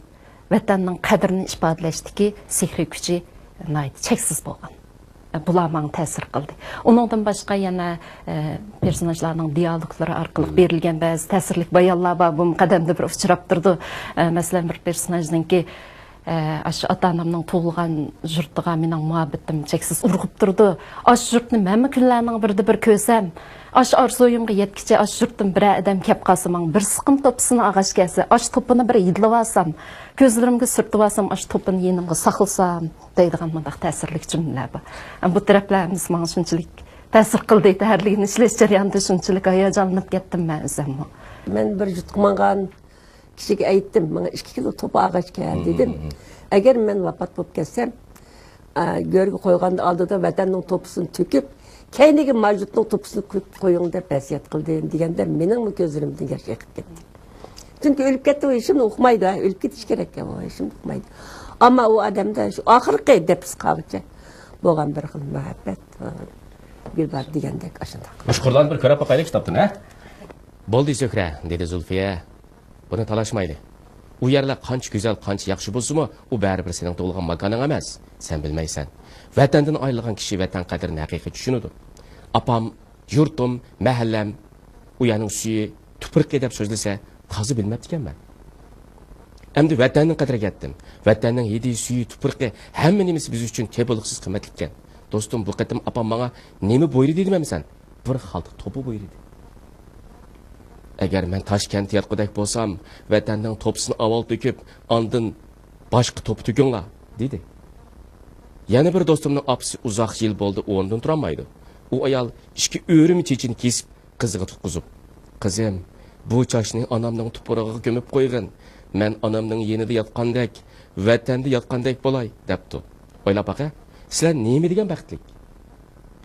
ۋەتەننىڭ قەدرىنى ئىپادىلەشتىكى سېھرىي كۈچى ناھايىتى چەكسىز بولغان. ئە، بۇلار ماڭا تەسىر قىلدى. ئۇنىڭدىن باشقا يەنە، ئە، پېرسوناژلارنىڭ دىيالوگلىرى ئارقىلىق بېرىلگەن بەزى تەسىرلىك بايانلار بار. بۇمۇ قەدەمدە بىر ئۇچراپ تۇرىدۇ. ئە، مەسىلەن، بىر پېرسوناژنىڭكى ئە، ئاشۇ ئاتا-ئانامنىڭ تۇغۇلغان يۇرتىغا مېنىڭ مۇھەببىتىم چەكسىز ئۇرغۇپ تۇرىدۇ. ئاشۇ يۇرتنى مەنمۇ كۈنلەرنىڭ بىرىدە بىر كۆرسەم، ئاشۇ ئارزۇيۇمغا يەتكۈچە ئاشۇ يۇرتتىن بىرەر ئادەم كەپ قالسا، ماڭا بىر سىقىم توپىسىنى ئالغاچ كەلسە، ئاشۇ توپىنى بىر يېدىلىۋالسام، كۆزلىرىمگە سۈرتۈۋالسام، ئاشۇ توپىنى يېنىمغا ساقلىسام، دەيدىغان مۇنداق تەسىرلىك جۈملىلەر بار. ئەمما بۇ تەرەپلەر ھەممىسى ماڭا شۇنچىلىك تەسىر قىلدى. تەھرىرلىگىنى ئىشلەش جەريانىدا شۇنچىلىك ھاياجانلىنىپ كەتتىم مەن ئۆزۈممۇ. مەن بىر يۇرتقا ماڭغان كىشىگە ئېيتتىم، ماڭا ئىككى كىلو توپا ئالغاچ كەل، دېدىم. ئەگەر مەن ۋاپات بولۇپ كەتسەم، ئا، گۆرگە قويغاندا ئالدىدا ۋەتەننىڭ توپىسىنى تۆكۈپ، كەينىگە ماجۇتنىڭ توپىسىنى قويۇپ قويۇڭ دەپ ۋەسىيەت قىلدىم، دېگەندە مېنىڭمۇ كۆزلىرىمدىن ياش ئېقىپ كەتتى. چۈنكى ئۆلۈپ كەتتى، ئۇ ھېچنېمە ئۇقمايدۇ، ھە، ئۆلۈپ كېتىش كېرەك، ئۇ ھېچنېمە ئۇقمايدۇ. ئەمما ئۇ ئادەمدە شۇ ئاخىرقى دەپسى قالغۇچە بولغان بىر خىل مۇھەببەت، ئا، گۈلبار دېگەندەك ئاشۇنداق. مۇشۇ قۇرلارنى بىر كۆرۈپ باقايلى كىتابتىن، ھە؟ بولدى زۆھرە، دېدى زۇلفىيە. بۇنى تالاشمايلى. ئۇ يەرلەر قانچە گۈزەل، قانچە ياخشى بولسىمۇ، ئۇ بەرىبىر سېنىڭ تۇغۇلغان ماكانىڭ ئەمەس. سەن بىلمەيسەن. ۋەتەندىن ئايرىلغان كىشى ۋەتەن قەدرىنى ھەقىقىي چۈشىنىدۇ. ئاپام، يۇرتۇم، مەھەللەم، ئۇ يەرنىڭ سۈيى، تۇپرىقى دەپ سۆزلىسە، تازا بىلمەپتىكەنمەن. ئەمدى ۋەتەننىڭ قەدرىگە يەتتىم. ۋەتەننىڭ ھىدى، سۈيى، تۇپرىقى، ھەممە نېمىسى بىز ئۈچۈن تېپىلغۇسىز قىممەتلىككەن. دوستۇم، بۇ قېتىم ئاپام ماڭا نېمە بۇيرۇدى دېدىم ئەمىسە؟ بىر خالتا توپا بۇيرۇدى. ئەگەر مەن تاشكەنتتە ياتقۇدەك بولسام، ۋەتەننىڭ توپىسىنى ئاۋۋال تۆكۈپ، ئاندىن باشقا توپا تۆكۈڭلار، دېدى. يەنە بىر دوستۇمنىڭ ئاپىسى ئۇزاق يىل بولدى ئورنىدىن تۇرالمايدۇ. ئۇ ئايال ئىككى ئۆرۈم چېچىنى كېسىپ، قىزىغا تۇتقۇزۇپ، «قىزىم، بۇ چاچنى ئانامنىڭ تۇپرىقىغا كۆمۈپ قويغىن. مەن ئانامنىڭ يېنىدا ياتقاندەك، ۋەتەندە ياتقاندەك بولاي» دەپتۇ. ئويلاپ باقە، سىلەر نېمە دېگەن بەختلىك؟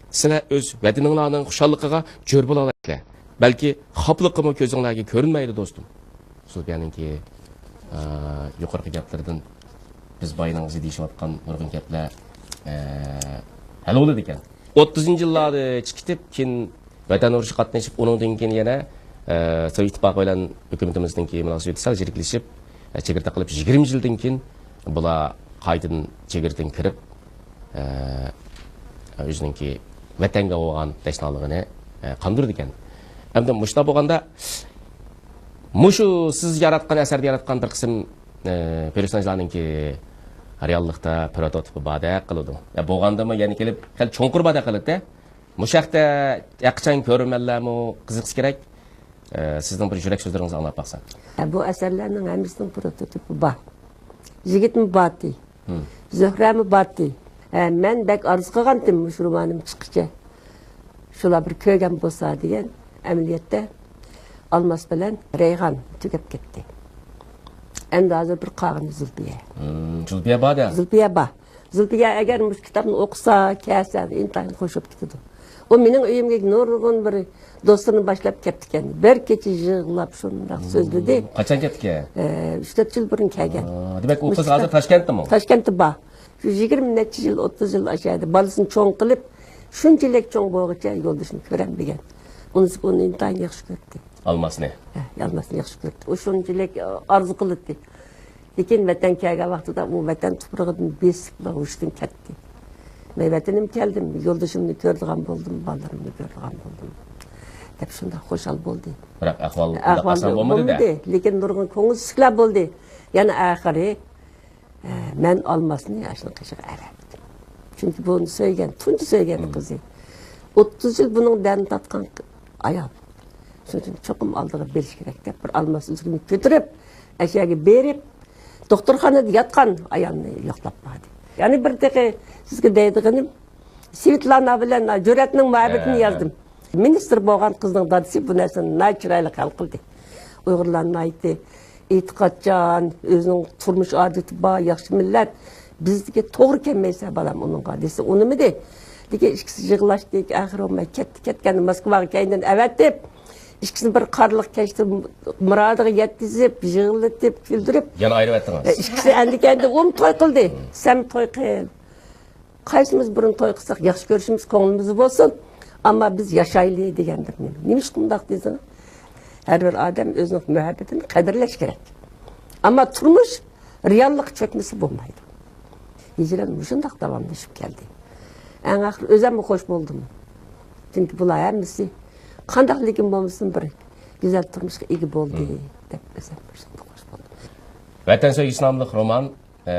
سىلەر ئۆز ۋەتىنىڭلارنىڭ خۇشاللىقىغا جۆر بولالايسىلەر. بەلكى خاپىلىقىمۇ كۆزۈڭلارگە كۆرۈنمەيدۇ، دوستۇم. زۇلپىيەنىڭكى، ئا، يۇقىرىقى گەپلىرىدىن بىز بايىنىڭ ئىزى دېيىشىۋاتقان نۇرغۇن گەپلەر، ئە، ھەل بولىدىكەن. ئوتتۇزىنچى يىللاردا چىقىپ كېيىن ۋەتەن ئۇرۇشىغا قاتنىشىپ، ئۇنىڭدىن كېيىن يەنە، ئە، سوۋېت ئىتتىپاقى بىلەن ھۆكۈمىتىمىزنىڭكى مۇناسىۋىتى سەل يىرىكلىشىپ، ئە، چېگرا تاقىلىپ، يىگىرمە يىلدىن كېيىن بۇلار قايتىدىن چېگرىدىن كىرىپ، ئە، ئۆزىنىڭكى ۋەتەنگە بولغان تەشنالىقىنى، ئە، قاندۇرىدىكەن. ئەمدى مۇشۇنداق بولغاندا، مۇشۇ سىز ياراتقان ئەسەردە ياراتقان بىر قىسىم، ئە، پېرسوناژلارنىڭكى رېئاللىقتا پروتوتىپى باردەك قىلىدۇ. ئە، بولغاندىمۇ يەنە كېلىپ خېلى چوڭقۇر باردەك قىلىدۇ. مۇشۇ ھەقتە ھەقىچان كۆرۈرمەنلەرمۇ قىزىقسا كېرەك. ئە، سىزنىڭ بىر يۈرەك سۆزلىرىڭىزنى ئاڭلاپ باقساق. ھە، بۇ ئەسەرلەرنىڭ ھەممىسىنىڭ پروتوتىپى بار. يىگىتمۇ بارتى. زۆھرەمۇ بارتى. ھە، مەن بەك ئارزۇ قىلغانتىم مۇشۇ رومانىم چىققىچە. شۇلار بىر كۆرگەن بولسا دېگەن. ئەمەلىيەتتە ئالماس بىلەن رەيھان تۈگەپ كەتتى. ئەمدى ھازىر بىر قالغىنى زۇلپىيە. ھىم، زۇلپىيە بار-دە. زۇلپىيە بار. زۇلپىيە ئەگەر مۇشۇ كىتابنى ئوقۇسا، كەلسە، ئىنتايىن خوش بولۇپ كېتىدۇ. ئۇ مېنىڭ ئۆيۈمگە نۇرغۇن بىر دوستلىرىنى باشلاپ كەپتىكەن. بىر كېچە يىغلاپ شۇنداق سۆزلىدى. قاچان كەپتىكەن؟ ئە، ئۈچ تۆت يىل بۇرۇن كەلگەن. ئا، دېمەك، ئۇ قىز ھازىر تاشكەنتتىمۇ؟ تاشكەنتتە بار. شۇ يىگىرمە نەچچە يىل، ئوتتۇز يىل ئاشۇ يەردە بالىسىنى چوڭ قىلىپ، شۇنچىلىك چوڭ بولغۇچە يولدىشىنى كۆرەلمىگەن. ئۇنىسى ئۇنى ئىنتايىن ياخشى كۆرەتتى. ئالماسنى؟ ھە، ئالماسنى ياخشى كۆرەتتى. ئۇ شۇنچىلىك ئارزۇ قىلاتتى. لېكىن ۋەتەن كەلگەن ۋاقتىدا ئۇ ۋەتەن تۇپرىقىدىن بېسىپلا ھوشىدىن كەتتى. مەن ۋەتىنىمگە كەلدىم، يولدىشىمنى كۆرىدىغان بولدۇم، بالىلىرىمنى كۆرىدىغان بولدۇم، دەپ شۇنداق خۇشال بولدى. بىراق ئەھۋال ئۇنداق ئاسان بولمىدى-دە. بولمىدى، لېكىن نۇرغۇن كۆڭۈلسىزلىكلەر بولدى. يەنە ئاخىرى، ئە، مەن ئالماسنى ئاشۇنىڭ قېشىغا ئەۋەتتىم. چۈنكى بۇنى سۆيگەن، تۇنجى سۆيگەن قىزى. ئوتتۇز يىل بۇنىڭ دەردىنى تارتقان ئايال. شۇنىڭ ئۈچۈن چوقۇم ئالدىغا بېرىش كېرەك دەپ، بىر ئالماس ئۈزۈكنى كۆتۈرۈپ، ئاشۇ يەرگە بېرىپ، دوختۇرخانىدا ياتقان ئايالنى يوقلاپ باردى. يەنە بىر تېخى سىزگە دەيدىغىنىم، سۋېتلانا بىلەن جۈرئەتنىڭ مۇھەببىتىنى يازدىم. مىنىستىر بولغان قىزنىڭ دادىسى بۇ نەرسىنى ناھايىتى چىرايلىق ھەل قىلدى. ئۇيغۇرلار ناھايىتى ئېتىقادچان، ئۆزىنىڭ تۇرمۇش ئادىتى بار، ياخشى مىللەت. بىزگە توغرا كەلمەيسەن، بالام، ئۇنىڭغا دېسە، ئۇنىمىدى. لېكىن ئىككىسى يىغلاشتى، ئاخىرى بولماي كەتتى. كەتكەندە موسكۋاغا كەينىدىن ئەۋەتىپ، ئىككىسىنى بىر قارلىق كەچتە مۇرادىغا يەتكۈزۈپ، يىغلىتىپ، كۈلدۈرۈپ، يەنە ئايرىۋەتتىڭىز. ئىككىسى ئەندى كەينىدە ئۇمۇ توي قىلدى. سەن توي قىل. قايسىمىز بۇرۇن توي قىلساق ياخشى كۆرۈشىمىز كۆڭلىمىزدە بولسۇن، ئەمما بىز ياشايلى دېگەن بىر نېمە. نېمىشقا ئۇنداق دېسىڭىز، ھەر بىر ئادەم ئۆزىنىڭ مۇھەببىتىنى قەدىرلەش كېرەك. ئەمما تۇرمۇش رېئاللىققا چۆكمىسە بولمايدۇ. ھىجران مۇشۇنداق داۋاملىشىپ كەلدى. ئەڭ ئاخىرى ئۆزۈممۇ خوش بولدۇم. چۈنكى بۇلار ھەممىسى قانداق لېكىن بولمىسۇن بىر گۈزەل تۇرمۇشقا ئىگە بولدى دەپ ئۆزۈم شۇنداق خوش بولدۇم. ۋەتەن سۆيگۈسى ناملىق رومان ئە،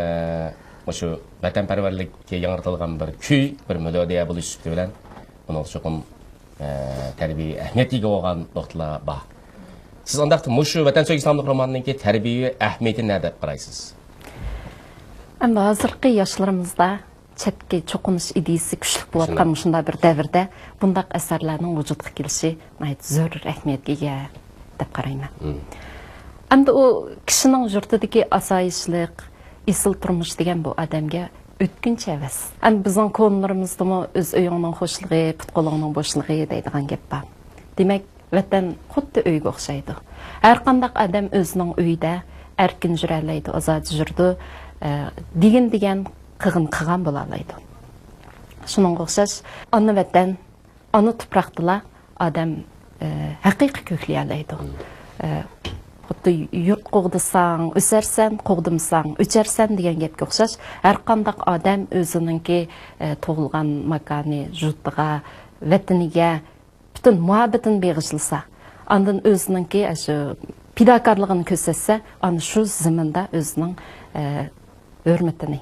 مۇشۇ ۋەتەنپەرۋەرلىككە ياڭرىتىلغان بىر كۈي، بىر مېلودىيە بولۇش سۈپىتى بىلەن ئۇنىڭ چوقۇم، ئە، تەربىيە ئەھمىيەتكە ئىگە بولغان نۇقتىلار بار. سىز ئانداقتا مۇشۇ ۋەتەن سۆيگۈسى ناملىق روماننىڭكى تەربىيە ئەھمىيىتىنى نەدە دەپ قارايسىز؟ ئەمدى ھازىرقى ياشلىرىمىزدا چەتكە چوقۇنۇش ئىدىيىسى كۈچلۈك بولۇۋاتقان مۇشۇنداق بىر دەۋردە بۇنداق ئەسەرلەرنىڭ ۋۇجۇدقا كېلىشى ناھايىتى زۆرۈر ئەھمىيەتكە ئىگە دەپ قارايمەن. مم. ئەمدى ئۇ كىشىنىڭ يۇرتىدىكى ئاسايىشلىق، ئېسىل تۇرمۇش دېگەن بۇ ئادەمگە ئۆتكۈنچى ئەۋەس. ئەمدى بىزنىڭ كونىلىرىمىزدىمۇ «ئۆز ئۆيۈڭنىڭ خۇشلۇقى، پۇت-قولۇڭنىڭ بوشلۇقى» دەيدىغان گەپ بار. دېمەك، ۋەتەن خۇددى ئۆيگە ئوخشايدۇ. ھەرقانداق ئادەم ئۆزىنىڭ ئۆيىدە ئەركىن يۈرەلەيدۇ، ئازادە يۈرىدۇ، ئە، دېگىن دېگەن قىلغىن قىلغان بولالايدۇ. شۇنىڭغا ئوخشاش ئانا ۋەتەن، ئانا تۇپراقتىلا ئادەم، ئە، ھەقىقىي كۆكلىيەلەيدۇ. مم. ئە، خۇددى يۇرت قوغدىساڭ ئۆسەرسەن، قوغدىمىساڭ ئۆچەرسەن دېگەن گەپكە ئوخشاش، ھەرقانداق ئادەم ئۆزىنىڭكى، ئە، تۇغۇلغان ماكانى، يۇرتىغا، ۋەتىنىگە پۈتۈن مۇھەببىتىنى بېغىشلىسا، ئاندىن ئۆزىنىڭكى ئاشۇ پىداكارلىقىنى كۆرسەتسە، ئانا شۇ زېمىندا ئۆزىنىڭ، ئە، ھۆرمىتىنى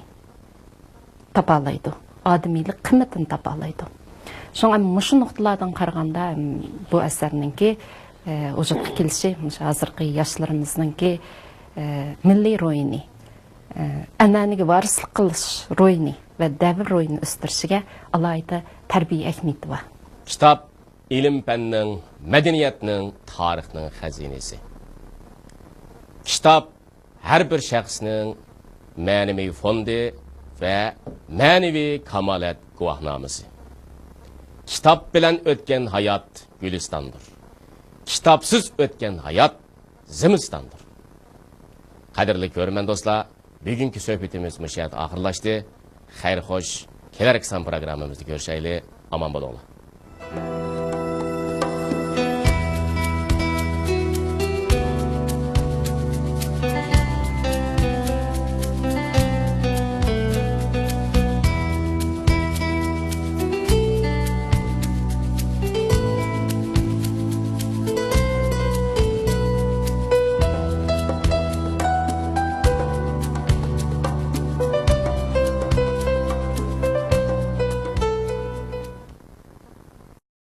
تاپالايدۇ. ئادىمىيلىك قىممىتىنى تاپالايدۇ. شۇڭا مۇشۇ نۇقتىلاردىن قارىغاندا، بۇ ئەسەرنىڭكى، ئە، ۋۇجۇدقا كېلىشى، مۇشۇ ھازىرقى ياشلىرىمىزنىڭكى، ئە، مىللىي روھىنى، ئە، ئەنئەنىگە ۋارىسلىق قىلىش روھىنى ۋە دەۋر روھىنى ئۆستۈرۈشىگە ئالاھىدە تەربىيە ئەھمىيىتى بار. كىتاب ئىلىم-پەننىڭ، مەدەنىيەتنىڭ، تارىخنىڭ خەزىنىسى. كىتاب ھەر بىر شەخسنىڭ مەنىۋى فوندى ۋە مەنىۋى كامالەت گۇۋاھنامىسى. كىتاب بىلەن ئۆتكەن ھايات گۈلىستاندۇر. كىتابسىز ئۆتكەن ھايات زىمىستاندۇر. قەدىرلىك كۆرۈرمەن دوستلار، بۈگۈنكى سۆھبىتىمىز مۇشۇ يەردە ئاخىرلاشتى. خەير خوش، كېلەركى سان پروگراممىمىزدا كۆرۈشەيلى. ئامان بولۇڭلار.